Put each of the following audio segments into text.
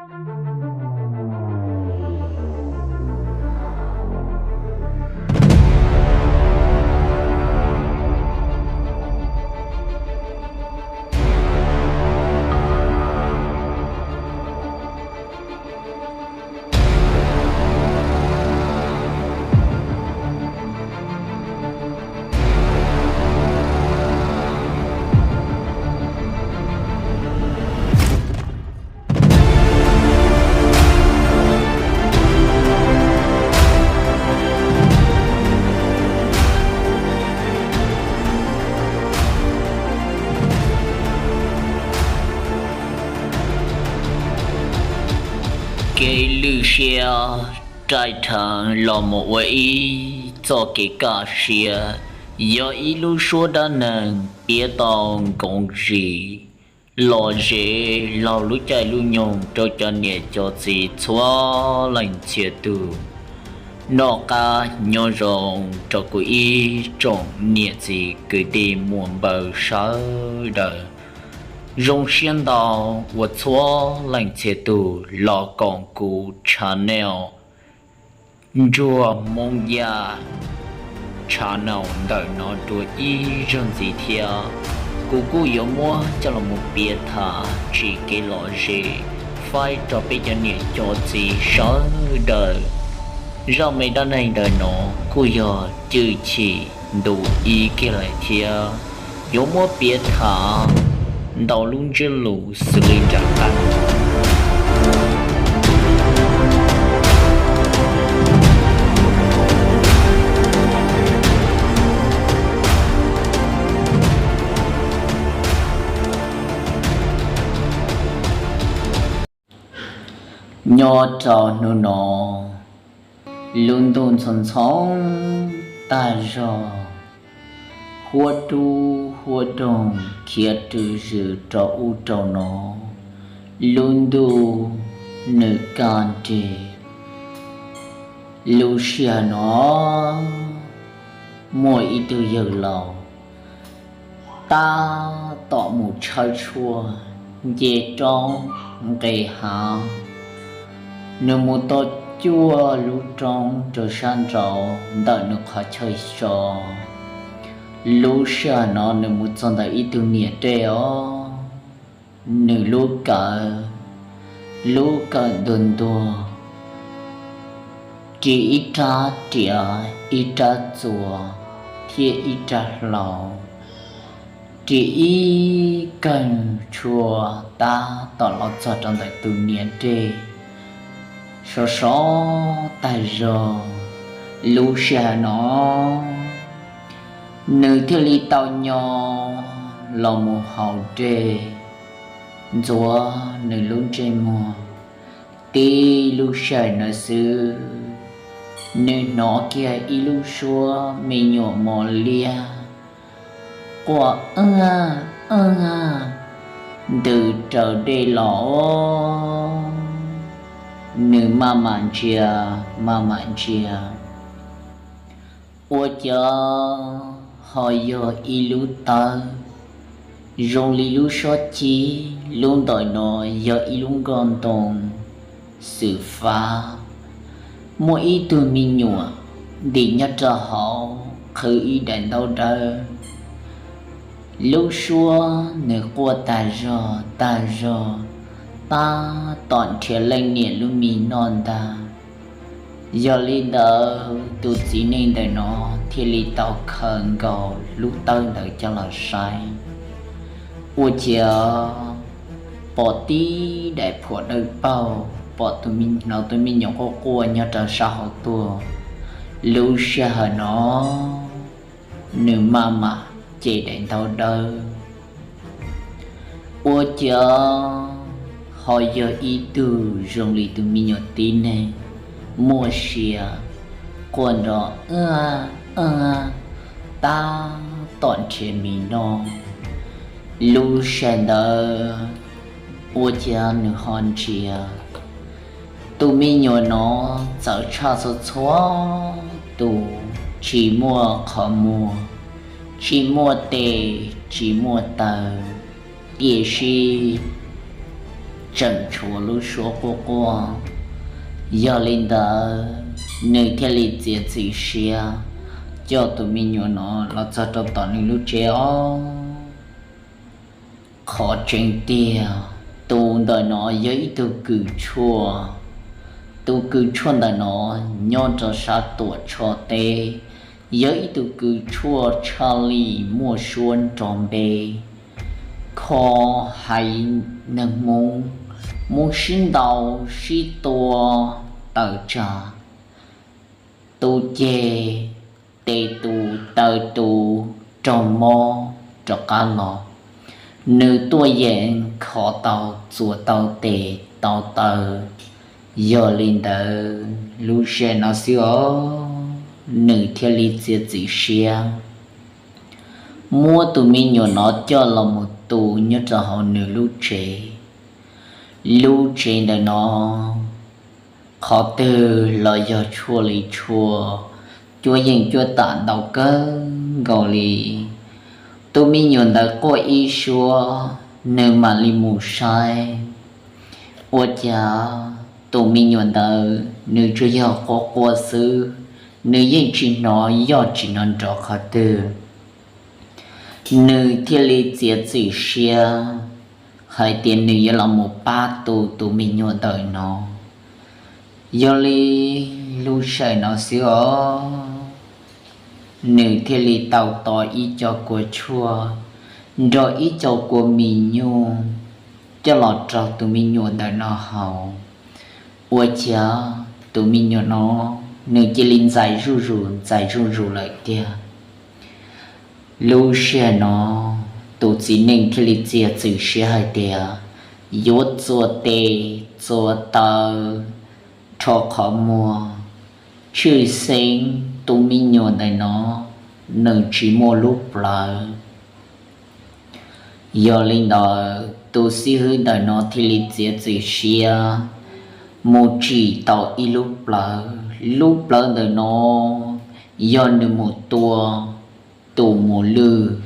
Kev lwj siab raij rheev los mus ua ib txoj kev kaj siab, yog ib lub suab dab neeg piav tau nkoos zis lom zem laug lub caij lub nyoog rau cov niam cov txiv txhua leej txhia tus. Noj qab nyob zoo rau kuv ib tsoom niam txiv kwv tij muam npawg sawv daws. Zoo siab ntau uas txhua leej txhia tus los koom kuv channel Ntsuag Hmoob Yaj channel ntawm no dua ib zaug ntxiv thiab. Kuv kuj yuav muab coj los mus piav tham tsim kev lom zem faib rau peb cov niam cov txiv sawv daws. Zaj me dab neeg ntawm no kuj yog cwj chim ntu ib kiag lawm thiab. Yuav muab piav tham ntau lub ntsiab lus xws li nram qab. Nyob rau hnub no, lub ntuj ntxhov ntxhov tag zog, huab dub huab doog khiav rwm zws rau ub rau no, lub ntuj nws kaj nrig. Lub sij hawm no muaj ib tug yawg laus tab tom mus tshawb tshuaj, nce roob nqes hav. Nws mus tau cuaj lub roob rau sab nraud ntawm nws qhov chaw so. Lub sij hawm no nws mus txog ntawm ib tug niam dej os, nws lub kawm, lub kawm ntuag ntuag, ris ib rab riam, ib rab txuas thiab ib rab hlau, ris ib kawm tshuaj tab tom los txog rau ntawm tus niam dej. Sov sov tag zog, lub sij hawm no nws thiaj li tau nyo los mus haus dej, ntxuav nws lub ntsej muag. Tib lub sij hawm no xwb, nws hnov kiag ib lub suab me nyuam mos liab quaj ntws raws dej los. Nws maj mam ntsia, maj mam ntsia, ua cas ho yog ib lub tawb zoo li lub suab cib, lub ntawm no yog ib lub nkoj ntoo xwm fab, muaj ib tug me nyuam ntim nyob rau hauv qhwv ib daim ntaub dawb. Lub suab nws quaj tag zog tag zog, tab tom nrhiav leej niam lub me noj ntag. Yog li ntawd tus txiv neej ntawm no thiaj li tau khaws nkaus lub tawb ntawd coj los saib, ua ciav pom tib daim phuam dawb paug, pom tus me, hnov tus me nyuam quaj quaj nyob rau sab hauv tuaj. Lub sij hawm no nws maj mam ce daim ntaub dawb, ua ciav ho yog ib tug zoo li tus me nyuam tib neeg muaj sia, quaj nrov tab tom nrhiav me noj. Lub sij hawm ntawd ua ciav nws ho ntsia, tus me nyuam no txawv tshaj txhua txhua tus, tsis muaj qhov muag, tsis muaj tes, tsis muaj taw, tiam sis tseem tshuav lub suab quaj quaj. Yog li ntawd, nws thiaj li txiav txim siab coj tus me nyuam no los txog rau tom nws lub tsev os. Qhov tseeb tiag, tus ntawm no yog ib tug kws tshuaj. Tus kws tshuaj ntawm no nyob rau sab Tuam Tshoj teb, yog ib tug kws tshuaj tshaj li muaj suab nrov npe, kho haiv neeg Hmoob, Hmoob sib ntaus sib tua tawm tsam, tus ceg tes tus taw tus raug mob rov qab los, nws tuaj yeem kho tau, txuas tau tes tau taw. Yog li ntawd, lub sij hawm no xwb os, nws thiaj li txiav txim siab muab tus me nyuam no coj los mus tu nyob rau hauv nws lub tsev. Lub tsev ntawm no qhov twg los yog tshuaj li tshuaj, cuab yeej cuab tam ntau kawg nkaus li. Tus me nyuam ntawd quaj ib suab, nws mam li mus saib. Ua cas tus me nyuam ntawd nws tsuas yog quaj quaj xwb, nws yeej tsis hnov yoj tsis hnov nrov qhov twg. Nws thiaj li txiav txim siab hais tias nws yuav los mus pab tu tus me nyuam ntawm no. Yog li lub sij hawm no xwb os, nws thiaj li tau tos ib co kua tshuaj nrog ib co kua mis nyuj coj los rau tus me nyuam ntawm no haus. Ua cas tus me nyuam no nws cia li ntxais zuj zus ntxais zuj zus lawm tiag. Lub sij hawm no, tus txiv neej thiaj li txiav txim siab hais tias yuav txua tes txua taw, rho qhov muag, tshwj xeeb tus me nyuam ntawm no nws tsis muaj lub plawv. Yog li ntawd, tus xib hwb ntawm no thiaj li txiav txim siab mus tsim tau ib lub plawv. Lub plawv ntawm no yog nws mus tua tus muas lwj,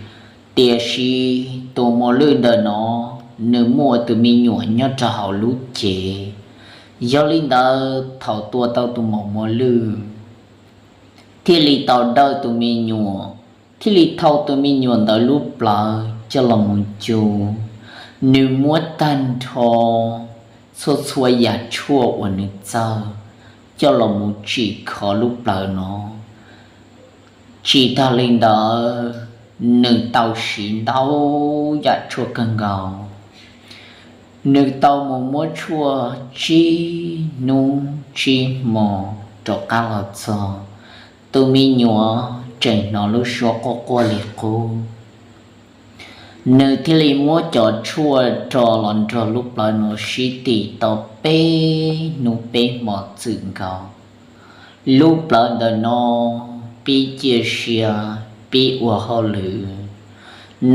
tiam sis tus muas lwj ntawm no nws muaj tus me nyuam nyob rau hauv lub cev. Yog li ntawd, thaum tua tau tus maum muas lwj, thiaj li tau dawj tus me nyuam, thiaj li thau tus me nyuam ntawd lub plawv coj los mus ncu. Nws muab tag nrho txhua txhua yam tshuaj uas nws txawj coj los mus tsim kho lub plawv no. Tsis tag li ntawd, nws tau siv ntau yam tshuaj kawg nkaus. Nws tau mus muab tshuaj tsib hnub tsib hmo rov qab los txog, tus me nyuam tseem hnov lub suab quaj quaj li qub. Nws thiaj li muab cov tshuaj rho los nrog lub plawv no sib tim tau peb hnub peb hmo txwm nkaus. Lub plawv ntawm no pib cia siab, pib ua hauj lwm,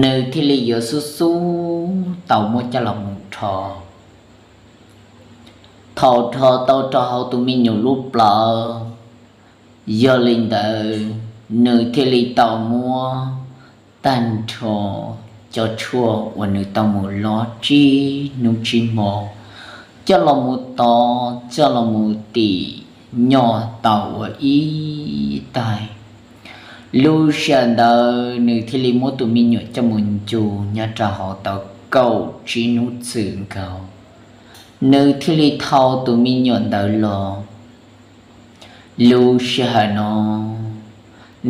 nws thiaj li yuav xub xub tau muab coj los mus rho. Thaum rho tau rau hauv tus me nyuam lub plawv, yog li ntawd, nws thiaj li tau muab tag nrho cov tshuaj uas nws tau mus lob tsib hnub tsib hmo coj los mus tov, coj los mus tim, nyoj tau ua ib taig. Lub sij hawm ntawd nws thiaj li muab tus me nyuam coj mus ncu nyob rau hauv tau kaum tsib hnub txwm nkaus, nws thiaj li thau tus me nyuam ntawd los. Lub sij hawm no,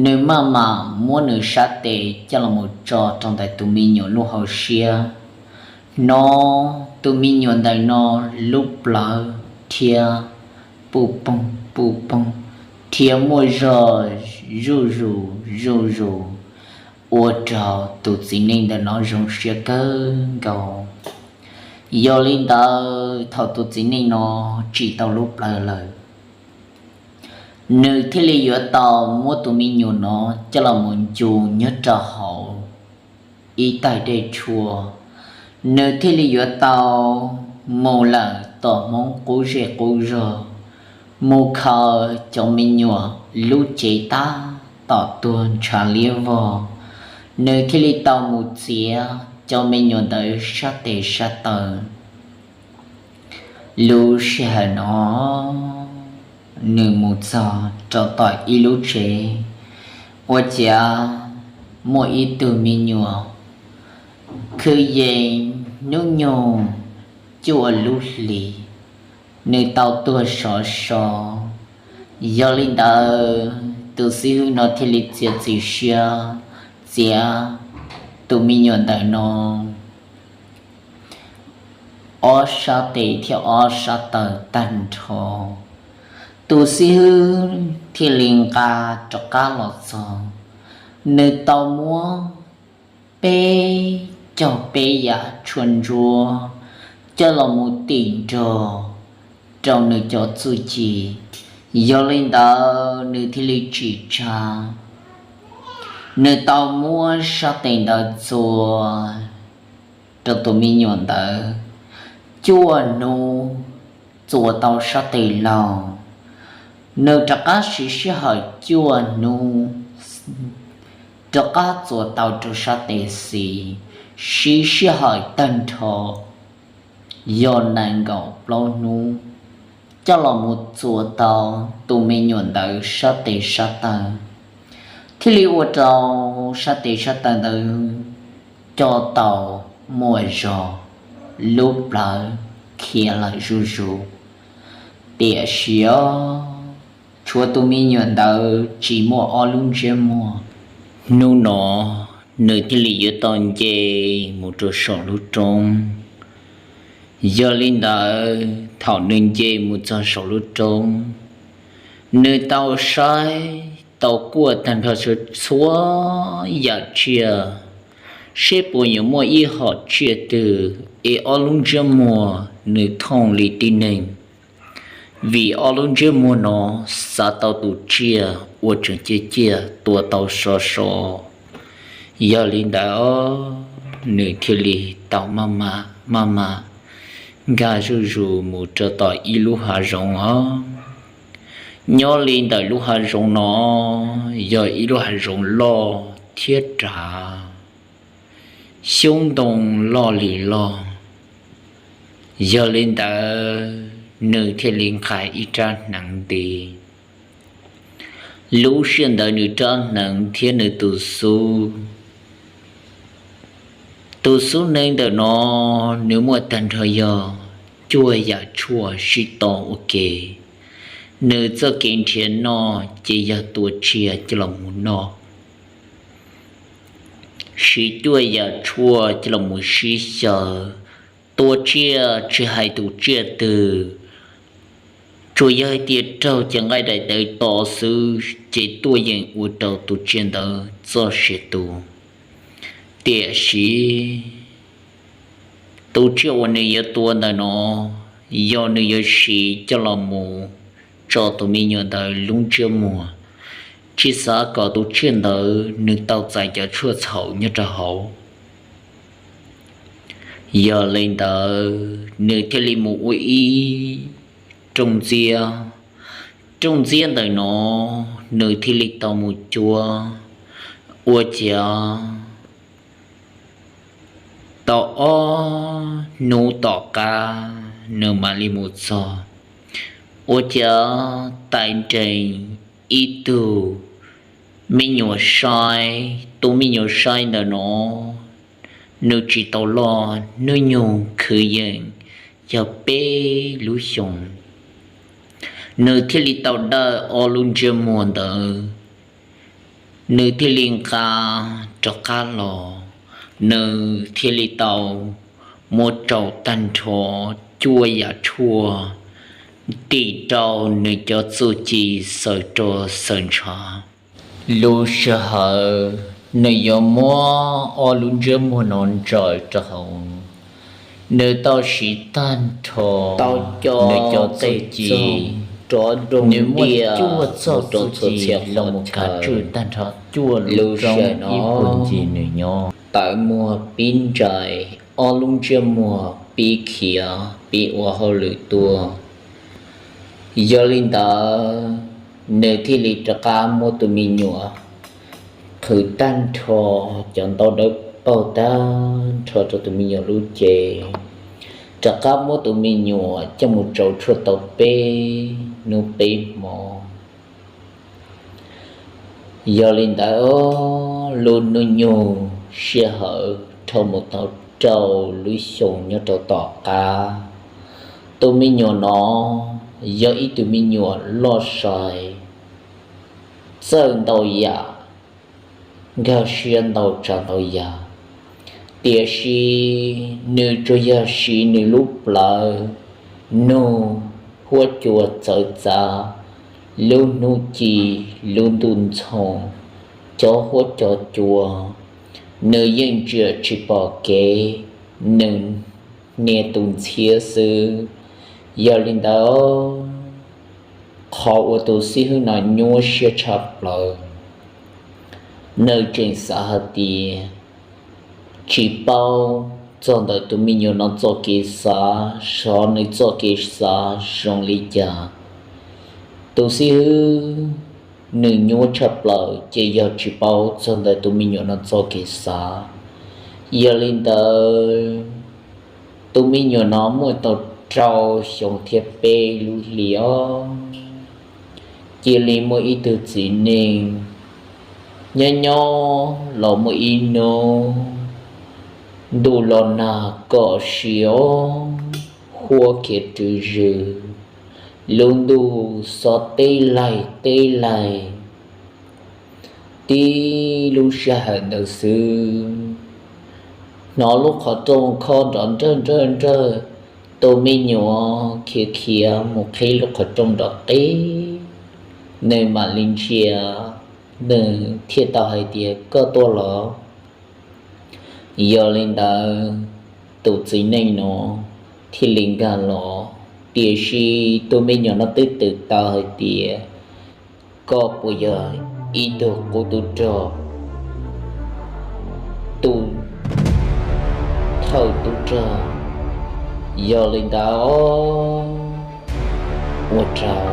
nws maj mam muab nws sab tes coj los mus tso rau ntawm tus me nyuam lub hauv siab, hnov tus me nyuam ntawm no lub plawv thiab puj poog puj poog, thiab muaj zog zuj zus zuj zus, ua rau tus txiv neej ntawm no zoo siab kawg nkaus. Yog li ntawd, thaum tus txiv neej no tsim tau lub plawv lawm, nws thiaj li yuav tau muab tus me nyuam no coj los mus ncu nyob rau hauv ib taig dej tshuaj. Nws thiaj li yuav tau mus lawm tom Hmoob qub zej qub zog, mus khaws cov me nyuam lub cev tab tom tuag ntshav liab vog. Nws thiaj li tau mus txiav cov me nyuam ntawd sab tes sab taw. Lub sij hawm no nws mus txog rau tom ib lub tsev, ua ciav muaj ib tug me nyuam kwv yees hnub nyoog cuaj lub hlis, nws tau tuag sov so. Yog li ntawd tus xib hwb no thiaj li txiav txim siab txiav tus me nyuam ntawm no ob sab tes thiab ob sab taw tag nrho. Tus xib hwb thiaj li nqa rov qab los txog, nws tau muab peb caug peb yam tshuaj ntsuab coj los mus tim nrog rau nws cov txuj ci. Yog li ntawd nws thiaj li tsim tsa, nws tau muab sab tes ntawd txua rau tus me nyuam ntawd cuaj hnub, txua tau sab tes laug. Nws rov qab siv sij hawm cuaj hnub rov qab txua tau rau sab tes xis, siv sij hawm tag nrho yog nees nkaum plaub hnub coj los mus txua tau tus me nyuam ntawd sab tes sab taw, thiaj li ua rau sab tes sab taw ntawd coj tau muaj zog, lub plawv khiav lawm zuj zus. Tiam sis tshuav tus me nyuam ntawd tsis muaj ob lub ntsiab muag. Hnub no nws thiaj li yuav tau nce mus rau saum lub roob. Yog li ntawd thaum nws nce mus txog saum lub roob, nws tau saib tau kuaj tag nrho txhua yam tsiaj, seb puas yuav muaj ib hom tsiaj twg es ob lub ntsiab muag nws thooj li tib neeg. Vim ob lub ntsiab muag no xav tau tus tsiaj uas tseem ciaj ciaj tua tau so so. Yog li ntawd nws thiaj li tau maj mam maj mam nkag zuj zus mus rau tom ib lub hav zoov os. Nyob li ntawm lub hav zoov no yog ib lub hav zoov loj thiab dav, xyoob ntoo loj li loj. Yog li ntawd nws thiaj li nqa ib rab hneev nti. Lub sij hawm ntawd nws rab hneev thiab nws tus xub, tus xub hneev ntawm no nws muaj tag nrho yog cuaj yam tshuaj sib tau ua ke. Nws txoj kev nrhiav noj ces yog tua tsiaj coj los mus noj, siv cuaj yam tshuaj coj los mus sib xyaw. Tua tsiaj tsis hais tus tsiaj twg, tsuas yog hais tias raug cov nqaij daim tawv to xwb ces tuaj yeem ua rau tus tsiaj ntawd txoj sia tu. Tiam sis tus tsiaj uas nws yuav tua ntawm no, yog nws yuav siv coj los mus tso tus me nyuam ntawd lub ntsiab muag, tsis xav kom tus tsiaj ntawd nws tau txais cov tshuaj txhaum nyob rau hauv. Yog li ntawd nws thiaj li mus ua ib rooj ntxiab. Rooj ntxiab ntawm no nws thiaj li tau mus cuab, ua ciav tau ob hnub tom qab nws mam li mus txog. Ua ciav tais nrees ib tug me nyuam sai, tus me nyuam sai ntawm no nws tsis tau loj, hnub nyoog kwv yees yog peb lub xyoos. Nws thiaj li tau dawj ob lub ntsiab muag ntawd, nws thiaj li nqa rov qab los, nws thiaj li tau muab rau tag nrho cuaj yam tshuaj tim rau nws cov txuj ci xaws rau xaws ntshav. Lub sij hawm nws yuav muab ob lub ntsiab muag no ntsaws rau hauv, nws tau siv tag nrho nws cov txuj ci, nws muab cuaj txoj txuj ci los mus kav tswj tag nrho cuaj lub roob ib puag ncig nws nyob. Tawm muag pib ntsais, ob lub ntsiab muag pib khiav pib ua hauj lwm tuaj. Yog li ntawd, nws thiaj li rov qab muab tus me nyuam qhwv tag nrho cov ntaub dawb paug tag nrho rau tus me nyuam lub cev. rov qab muab tus me nyuam coj mus tsaus tshuaj tau peb hnub peb hmo. Yog li ntawd, lub hnub nyoog sij hawm dhau mus tau rau lub xyoo nyob rau tom qab, tus me nyuam no yog ib tug me nyuam loj sai, txawj ntau yam, nkag siab ntau tsav ntau yam, tiam sis nws tsuas yog siv nws lub plawv nug huab cua txawv txav, lub hnub ci, lub ntuj ntxhoo, cov huab cov cua, nws yeej ntsia tsis pom kev, nws nias tus ntxhiab xwb. Yog li ntawd, qhov uas tus xib hwb no nyuaj siab tshaj plaws, nws tseem xav hais tias tsis paub txog ntawm tus me nyuam no txoj kev xav, xyov nws txoj kev xav zoo li cas. Tus xib hwb nws nyuaj tshaj plaws ces yog tsis paub txog ntawm tus me nyuam no txoj kev xav. Yog li ntawd, tus me nyuam no muaj tau rau xyoo thiab peb lub hli os, cia li muaj ib tug txiv neej nyob nyob los muaj ib hnub, ntuj los nag kom siav, huab khiav rwv zws, lub ntuj xob teb laig teb laig. Tib lub sij hawm ntawd xwb, hnov lub qhov rooj khob nrov nrawj nrawj nrawj, tus me nyuam khiav khiav mus qhib lub qhov rooj nrov qib, nws mam li ntsia, nws thiaj tau hais tias, Koj tuaj los? Yog li ntawd, tus txiv neej no thiaj li nkag los, tiam sis tus me nyuam no twb twv tau hais tias, Koj puas yog ib tug qub tub rog, tus thawj tub rog? Yog li ntawd, ua rau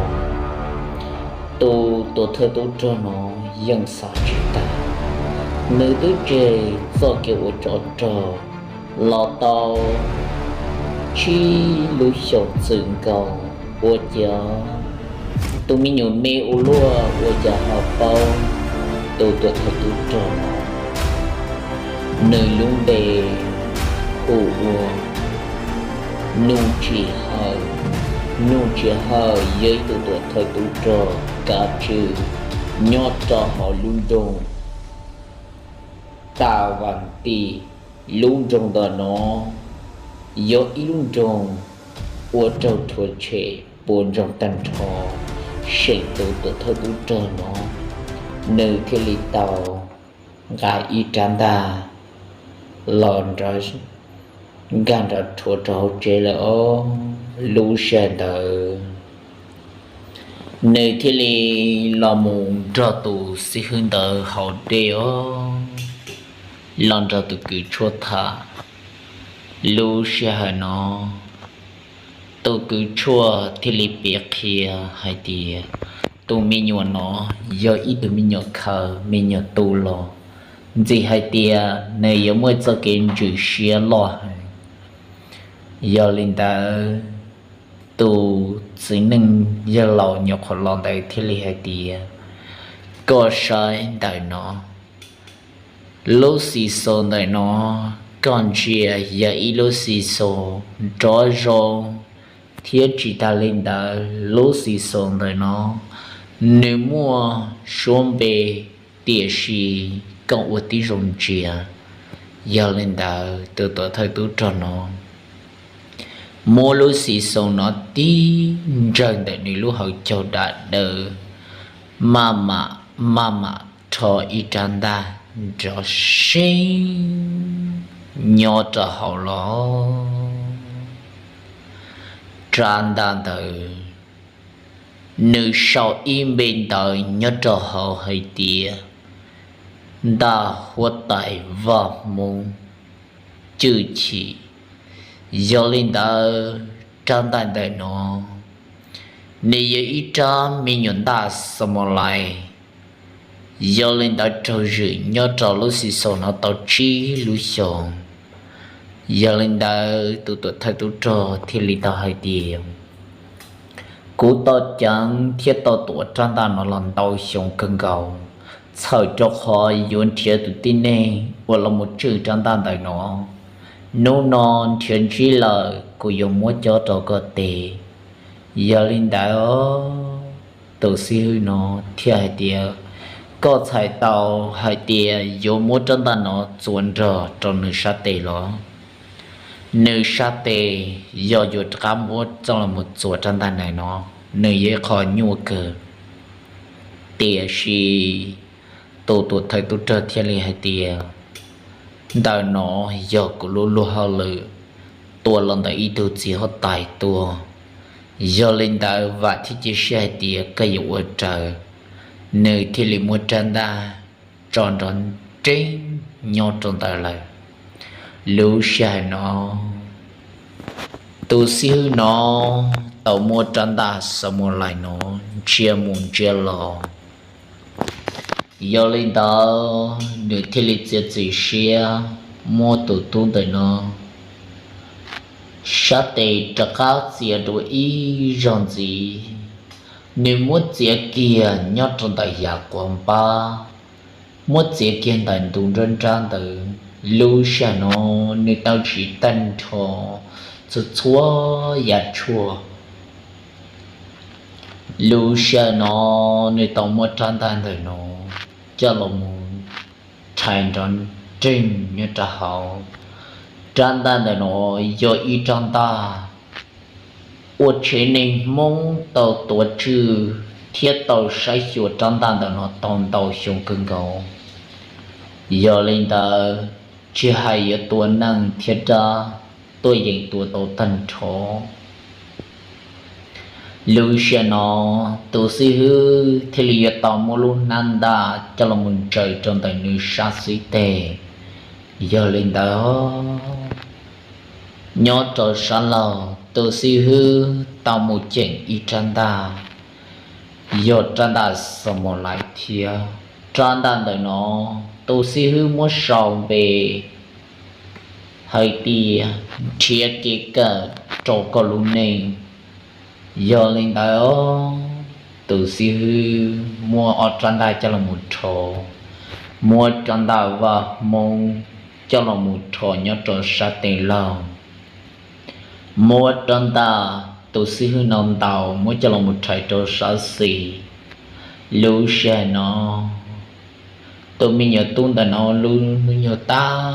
tus tuam thawj tub rog no yeej xav tsis tag, nws twb tseg txoj kev ua tsov rog los tau tsib lub xyoos txwm nkaus, ua cas tus me nyuam me ua luaj ua cas ho paub tus tuam thawj tub rog no. Nws lub npe hu ua Nuj Tsis Hawj. Nuj Tsis Hawj yog ib tug tuam thawj tub rog kav tswj nyob rau hauv lub nroog Tag Vas Tis. Lub nroog ntawm no yog ib lub nroog ua raug rhuav tshem puas ntsoog tag nrho, seem tus tuam thawj tub rog no nws thiaj li tau nqa ib rab ntaj los nkag nrov rhuav rau hauv tsev lawm os. Lub sij hawm ntawd nws thiaj li los mus nrog tus xib hwb ntawd haus dej os, los nrog tus kws tshuaj tham. Lub sij hawm no tus kws tshuaj thiaj li piav qhia hais tias tus me nyuam no yog ib tug me nyuam khaws me nyuam tu los, ntxim hais tias nws yuav muaj txoj kev ntsws siab loj heev. Yog li ntawd, tus txiv neej yawg laus nyuam qhuav los ntawd thiaj li hais tias, Koj saib ntawm no, lub xis xos ntawm no, koj ntsia, yog ib lub xis xos nrov zoo, thiab tsis tas li ntawd, lub xis xos ntawm no nws muaj suab npe, tiam sis koj ua tib zoo ntsia. Yog li ntawd, tus tuam thawj tub rog no muab lub xis xos no tib ntsawg ntawm nws lub hauv caug dam dawm, maj mam, maj mam rho ib rab ntaj nrov seeb nyob rau hauv los. Rab ntaj ntawd nws sau ib npe ntawv nyob rau hauv hais tias, Ntaj Huab Tais Vaj Hmoob Cwj Chim. Yog li ntawd, rab ntaj ntawm no nws yog ib rab me nyuam ntaj xa mos lais. Yog li ntawd, raug zwm nyob rau lub xis xos no tau tsib lub xyoos, Yog li ntawd tus tuam thawj tub rog thiaj li tau hais tias, kuv tau ceev thiab tau tuav rab ntaj no los ntau xyoo kawg nkaus, txhawm rau qhov yuav nrhiav tus tib neeg uas los mus tswj rab ntaj ntawm no. Hnub no nrhiav ntsib lawm, kuv yuav muab cob rau koj tes. Yog li ntawd, tus xib hwb no thiaj hais tias, koj txhais tau hais tias yuav muab rab ntaj no txuas nrog rau nws sab tes los? Nws sab tes yog yuav rov qab muab coj los txuas rab ntaj ntawm no, nws yog ib qho nyuaj kawg. Tiam sis tus tuam thawj tub rog thiaj li hais tias, ntawm no yog kuv lub luag hauj lwm, tua los ntawm ib tug txiv huab tais tuag. Yog li ntawd vam thiab cia siab hais tias koj yuav ua raws. Nws thiaj li muab rab ntaj tso nrov nreeb nyob rau ntawd lawm. Lub sij hawm no, tus xib hwb no tau muab rab ntaj xav mus lais no ntsia mus ntsia los. Yog li ntawd nws thiaj li txiav txim siab muab tus tub ntawm no sab tes rov qab txiav dua ib zaug ntxiv. Nws muab txiav kiag nyob rau ntawm yav quav npab, muab txiav kiag ntawm ntu nrab nrab ntawd. Lub sij hawm no nws tau tsis tag nrho txhua txhua yav tshuaj. Lub sij hawm no nws tau muab rab ntaj ntawm no coj los mus rhais nrov nreeg nyob rau hauv. Rab ntaj ntawm no yog ib rab ntaj uas tsev neeg Hmoob tau tuav tswj thiab tau saib xyuas rab ntaj ntawm no tau ntau xyoo kawg nkaus. Yog li ntawd, tsis hais yuav tua neeg thiab dab, tuaj yeem tua tau tag nrho. Lub sij hawm no, tus xib hwb thiaj li yuav tau muab lub hnab ntaj coj los mus ntsaws rau ntawm nws sab xib teg. Yog li ntawd, nyob rau sab laug, tus xib hwb tau mus ceem ib rab ntaj, yog rab ntaj xos mos lais thiab. Rab ntaj ntawm no, tus xib hwb muab sau npe hais tias nrhiav kev kawm rau koj lub neej. Yog li ntawd, tus xib hwb muab ob rab ntaj coj los mus rho, muab rab ntaj vaj Hmoob coj los mus rho nyob rau sab tes laug, muab rab ntaj tus xib hwb no ntaus muab coj los mus rhais rau sab xis. Lub sij hawm no, tus me nyuam tub ntawm no lub hnub nyoog tab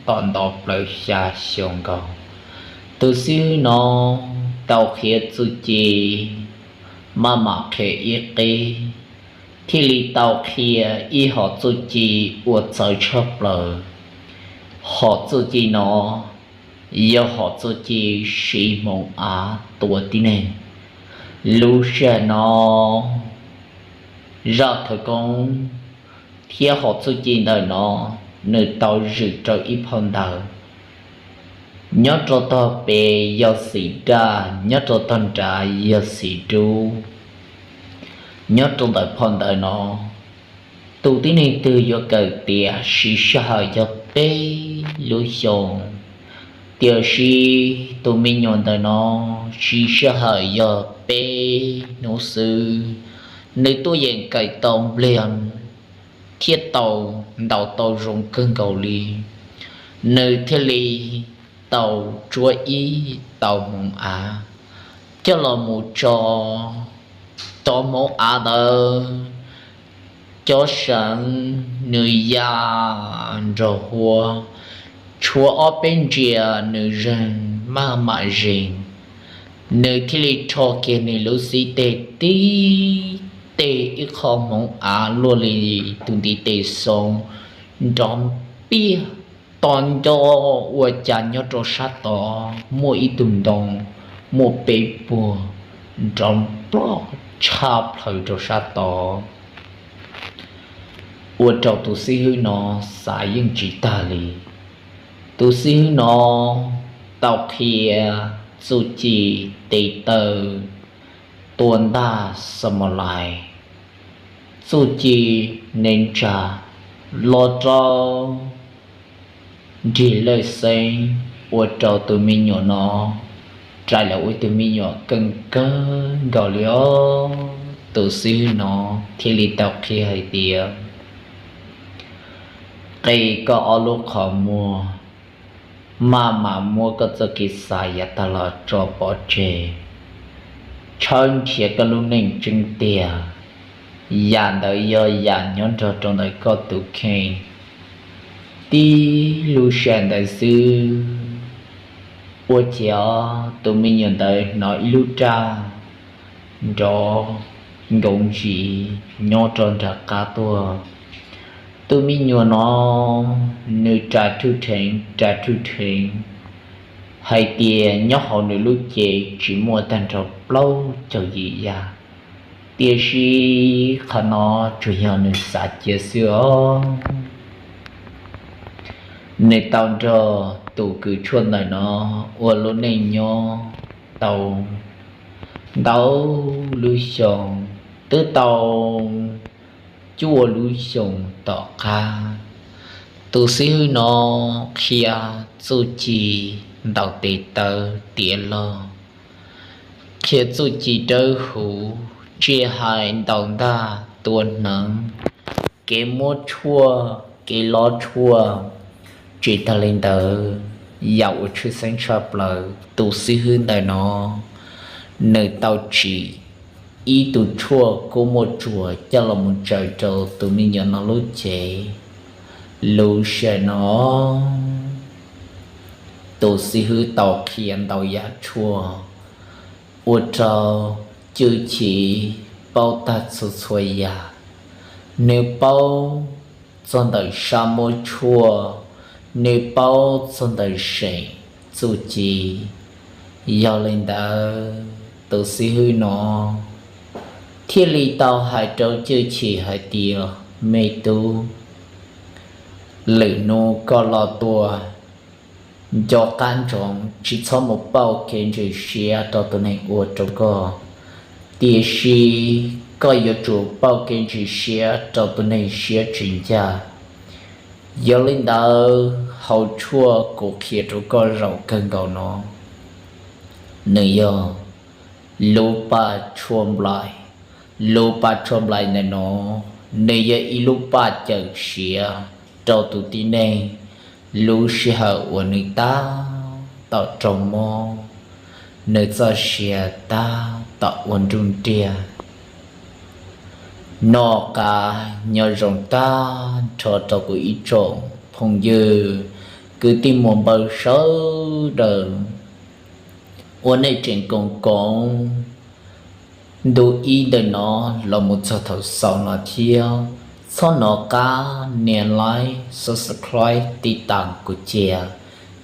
tom nto plaws xya xyoo nkaus. Tus xib hwb no tau qhia txuj ci maj mam qhia ib qib, thiaj li tau qhia ib hom txuj ci uas txawv tshaj plaws. Hom txuj ci no yog hom txuj ci siv hmoov av tua tib neeg. Lub sij hawm no, zaj khawv koob thiab hom txuj ci ntawm no, nws tau zwm rau ib phau ntawv. Nyob rau tog pem yog xim daj, nyob rau tog nrad yog xim dub. Nyob rau ntawm phau ntawv no, tus tib neeg twg yuav kawm tiav siv sij hawm yog peb lub xyoo, tiam sis tus me nyuam ntawm no siv sij hawm yog peb hnub xwb, nws tuaj yeem kawm tau npliag thiab tau ntaus tau zoo kawg nkaus li. Nws thiaj li tau tsuab ib tau hmoov av coj los mus tso. Cov hmoov av ntawd, cov seem nws ya nrog huab, tshuav ob peb ntsiav nws zeeg maj mam zeeg. Nws thiaj li rho kiag nws lub xib teg tib teg ib qho hmoov av luaj li tus ntiv tes xoo nrov npiaj. To nco ua cas nyob rau sab tod muaj ib tug ntoo muaj peb puag nrov nploj tshaj plaws rau sab tod, ua rau tus xib hwb no xav yeej tsis tag li. Tus xib hwb no tau qhia txuj ci tes taw tua ntaj xos mos lais, txuj ci nev tsa, los rau nrig lawj xeeb, ua rau tus me nyuam no rais los ua ib tug me nyuam kawg kawg nkaus li os. Tus xib hwb no thiaj li tau qhia hais tias, qe koj ob lub qhov muag, maj mam muab koj txoj kev xav yav tag los tso pov tseg, tshawb nrhiav koj lub neej tseeb tiag. Yam ntawd yog yam nyob nrog rau ntawm koj tus kheej. Tib lub sij hawm ntawd xwb, ua cas tus me nyuam ntawd hnov ib lub raj nrov nkoos ntsis nyob rau nram qab tuaj. Tus me nyuam no nws ras rhuj rheev ras rhuj rheev hais tias nyob hauv nws lub cev tsis muaj tag nrho plaub caug yim yam, tiam sis qhov no tsuas yog nws xav cia xwb os. Nws tau nrog tus kws tshuaj ntawm no ua lub neej nyob tau ntau lub xyoo, twb tau cuaj lub xyoo tom qab. Tus xib hwb no qhia txuj ci ntaus tes taw tiav log, qhia txuj ci dawb huv, tsiaj hais ntaus ntaj tua hneev, kev muab tshuaj, kev lob tshuaj. Tsis tag li ntawd, yam uas tshwj xeeb tshaj plaws tus xib hwb ntawm no, nws tau tsim ib tug tshuaj kub muaj tsuas coj los mus tsaws rau tus me nyuam no lub cev. Lub sij hawm no tus xib hwb tau qhia ntau yam tshuaj ua rau Cwj Chim paub tag txhua txhua yam. Nws paub txog ntawm sab muab tshuaj, nws paub txog ntawm seem txuj ci. Yog li ntawd tus xib hwb no thiaj li tau hais rau Cwj Chim hais tias, me tub, lwm hnub koj loj tuaj, nco qab ntsoov tsis txhob mus pauj kev ntseeg siab rau tus neeg ua rau koj. Tiam sis koj yuav tsum pauj kev ntseeg siab rau tus neeg siab tsis ncaj. Yog li ntawd, hauv tshuaj kuv qhia rau koj zaum kawg nkaus no, nws yog lub paj tshuaj nplai. Lub paj tshuaj nplai ntawm no, nws yog ib lub paj cawm siav rau tus tib neeg lub sij hawm uas nws tab tom raug mob, nws txoj sia tab tom ua nruj nriag. Noj qab nyob zoo tag nrho rau kuv ib tsoom phooj ywg kwv tij muam npawg sawv daws, uas nej tseem koom koom ntu ib ntawm no los mus txog thaum xaus no thiab, txhob nov qab nias like, subscribe, tiv tas kuv cia,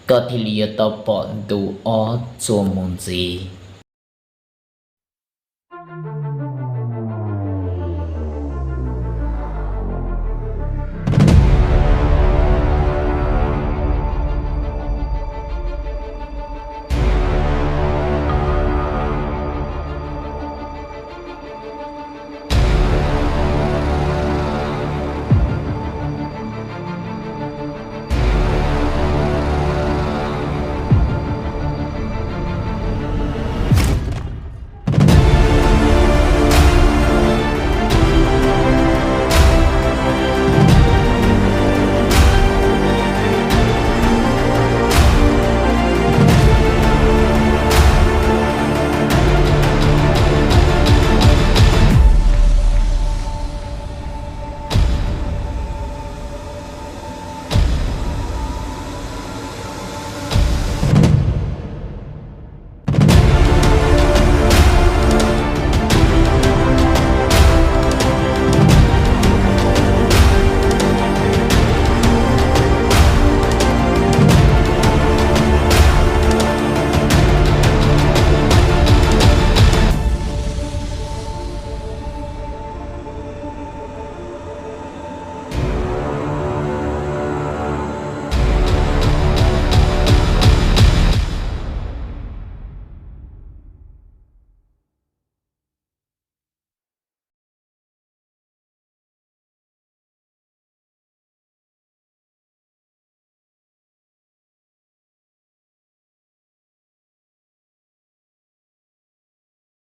koj thiaj li yuav tau pom ntu ob txuas mus ntxiv.